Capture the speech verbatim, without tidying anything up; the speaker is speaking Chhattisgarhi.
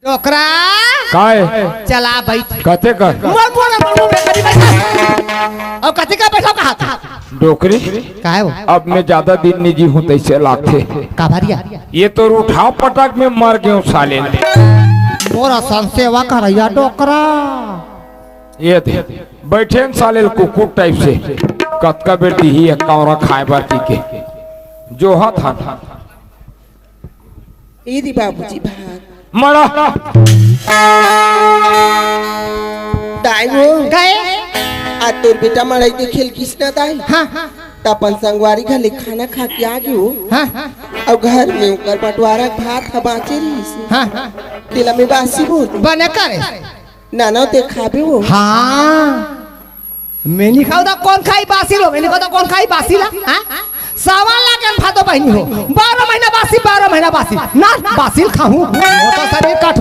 डोकरा। काय? चला बैठ। कथे कर? मोर, मोर, मोर, मोर, बैठ, बैठ। अउ कथे कर बैठो कहा था? डोकरी। काय हो? अब मैं ज्यादा दिन नहीं जीहूं तइसे लागथे। का भरिया? ये तो उठा पटक में मर गयो साले। मोर असन सेवा करैया डोकरा। ये दे, बैठे न साले कुकुर टाइप से। कतका बेर दिही एक कौरा खाए बर जी के। जो हाथ हाथ। ए दी बाबूजी भात। मड़ा। दाई हो। गए। आ तोर बेटा मड़ई देखे ल गिस ना दाई। हाँ, हाँ। त अपन संगवारी घर ले खाना खा के आ गे हो। हाँ, हाँ। अउ घर में ओकर बंटवारा भात ह बांचे रहिस। हाँ, हाँ। तेला में बासी बोल। बने करे। ना, ना, ते खाबे वो। हाँ। मैं नहीं खाऊं त कोन खाई बासी ला? मैं नहीं खाऊं त कोन खाई बासी ला? हाँ? सावन लागे भादो बहिनी हो। बारह महीना बासी, बारह महीना बासी। ना, बासी ल खाहूं। वो तो सरीर कठवा